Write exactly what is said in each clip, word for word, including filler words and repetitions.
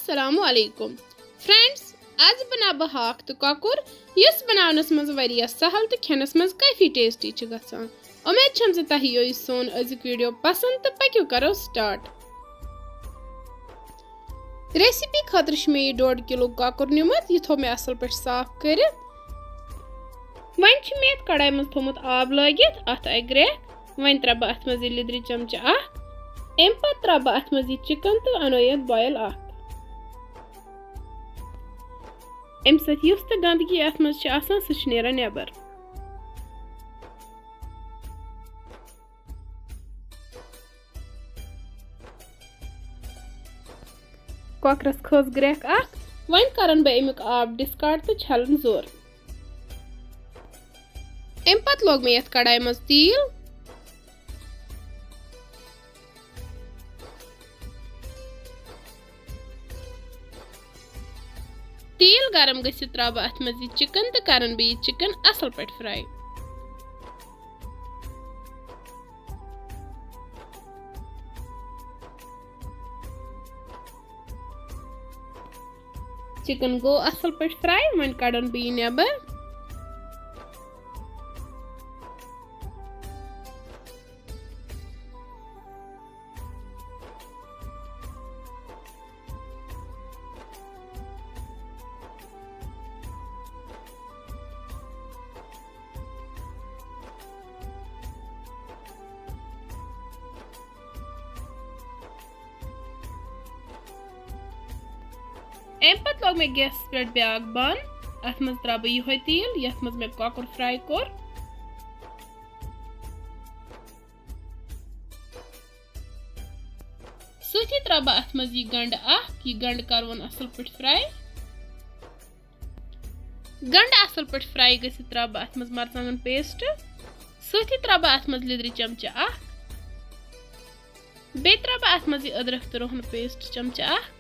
السلام علیکم فرینڈز، آز بناو بہٕ ہاکھ تہٕ کۄکُر، یُس بناونس منٛز واریاہ سہل تہٕ کھٮ۪نس منٛز کافی ٹیسٹی چھُ گژھان۔ امید چھم زِ تۄہہِ یِیو یہِ سون أزیُک ویڈیو پسند تہٕ پٔکِو کرو سٹارٹ۔ ریسیپی خٲطرٕ چھُ مےٚ یہِ ڈوٚڈ کِلوٗ کۄکُر نیُمُت، یہِ تھوٚو مےٚ اصل پٲٹھۍ صاف کٔرِتھ۔ وۄنۍ چھُ مےٚ یتھ کڑایہِ منٛز تھوٚومُت آب لٲگِتھ، اتھ اکہِ گرٛٮ۪کھ۔ وۄنۍ ترٛاوٕ بہٕ اتھ منٛز یہِ لیٚدرِ چمچہٕ اکھ۔ امہِ پتہٕ ترٛاوٕ بہٕ اتھ منٛز یہِ چکن تہٕ انو یتھ بویل اکھ۔ امہِ سۭتۍ یُس تہِ گندگی اتھ منٛز چھِ آسان، سُہ چھُ نیران نٮ۪بر۔ کۄکرس کھٔژ گرٛٮ۪کھ اکھ۔ وۄنۍ کرن بہٕ امیُک آب ڈسکارڈ تہٕ چھلن زور۔ امہِ پتہٕ لوگ مےٚ یتھ کڑایہِ منٛز تیٖل۔ تیٖل گرم گٔژھِتھ ترٛاوٕ بہٕ اتھ منٛز یہِ چکن تہٕ کرن بہٕ یہِ چکن اصل پٲٹھۍ فراے۔ چکن گوٚو اصل پٲٹھۍ فراے، وۄنۍ کڑن بہٕ یہِ نٮ۪بر۔ امہِ پتہٕ لوگ مےٚ گیسَس پٮ۪ٹھ بیٛاکھ بانہٕ۔ اتھ منٛز ترٛاوٕ بہٕ یِہوٚے تیٖل، یتھ منٛز مےٚ کۄکُر فراے کوٚر۔ سۭتی ترٛاوٕ بہٕ اتھ منٛز یہِ گنڈٕ اکھ، یہِ گنڈٕ کرون اصل پٲٹھۍ فراے۔ گنڈٕ اصل پٲٹھۍ فراے گٔژھِتھ ترٛاوٕ بہٕ اتھ منٛز مرژٕوانٛگن پیسٹ۔ سۭتی ترٛاوٕ بہٕ اتھ منٛز لیٚدرِ چمچہٕ اکھ۔ بیٚیہِ ترٛاوٕ بہٕ اتھ منٛز یہِ أدرکھ تہٕ رُہن پیسٹ چمچہٕ اکھ۔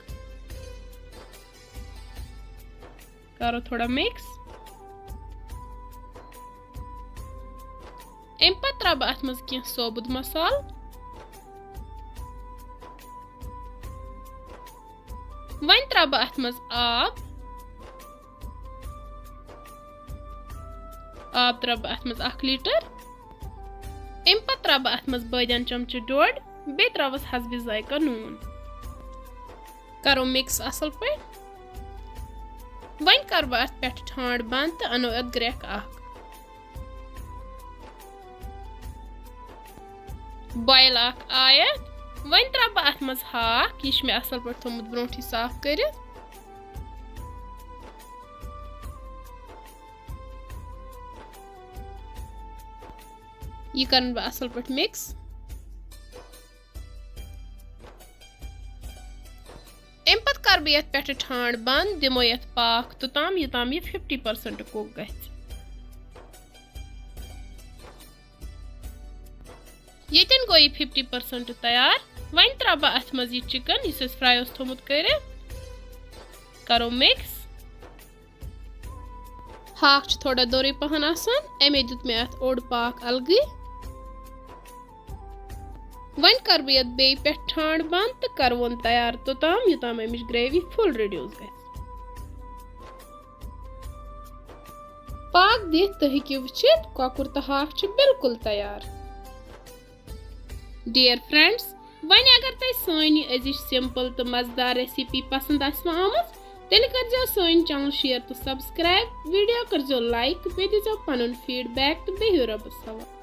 کرو تھوڑا مِکس۔ امہِ پتہٕ ترٛاوٕ بہٕ اتھ منٛز کینٛہہ ثوبوٗت مسالہٕ۔ وۄنۍ ترٛاوٕ بہٕ اتھ منٛز آب۔ آب ترٛاوٕ بہٕ اتھ منٛز اکھ لیٹر۔ امہِ پتہٕ ترٛاوٕ بہٕ اتھ منٛز بٲدیان چمچہٕ ڈوٚڈ، بیٚیہِ ترٛاوس حسبِ ذائقہ نوٗن۔ کرو مِکس اصل پٲٹھۍ۔ وۄنۍ کرٕ بہٕ اتھ پٮ۪ٹھٕ ٹھانٛڈ بنٛد تہٕ انو اتھ گرٛٮ۪کھ اکھ۔ بویل اکھ آیتھ۔ وۄنۍ ترٛاوٕ بہٕ اتھ منٛز ہاکھ، یہِ چھُ مےٚ اصل پٲٹھۍ تھوٚومُت برونٛٹھٕے صاف کٔرِتھ۔ یہِ کرن بہٕ اصل پٲٹھۍ مِکس۔ امہِ پتہٕ کرٕ بہٕ یتھ پٮ۪ٹھٕ ٹھانٛڈ بنٛد، دِمو یتھ پاکھ توٚتام، یوٚتام یہِ ففٹی پٔرسنٹ کُک گژھِ۔ ییٚتٮ۪ن گوٚو یہِ ففٹی پٔرسنٹ تیار۔ وۄنۍ ترٛاوٕ بہٕ اتھ منٛز یہِ چکن، یُس اسہِ فراے اوس تھوٚومُت کٔرِتھ۔ کرو مِکس۔ ہاکھ چھُ تھوڑا دوٚرُے پہن آسان، امے دیُت مےٚ اتھ اوٚڑ پاکھ الگٕے۔ وۄنۍ کرٕ بہٕ یتھ بیٚیہِ پٮ۪ٹھ ٹھانٛڈ بنٛد تہٕ کرٕ وۄنۍ تیار توٚتام، یوٚتام امِچ گریوی فُل ریڈیوس گژھِ۔ پاکھ دِتھ تُہۍ ہیٚکِو وٕچھِتھ، کۄکُر تہٕ ہاکھ چھُ بالکل تیار۔ ڈیئر فرینڈز، وۄنۍ اگر تۄہہِ سٲنۍ یہِ أزِچ سمپل تہٕ مزٕدار ریسیپی پسند آسہِ وۄنۍ آمٕژ، تیٚلہِ کٔرزیو سٲنۍ چینل شیئر تہٕ سبسکرائب، ویڈیو کٔرزیو لائک، بیٚیہِ دیٖزیو پنُن فیڈ بیک تہٕ بِہِو رۄبس حوالہٕ۔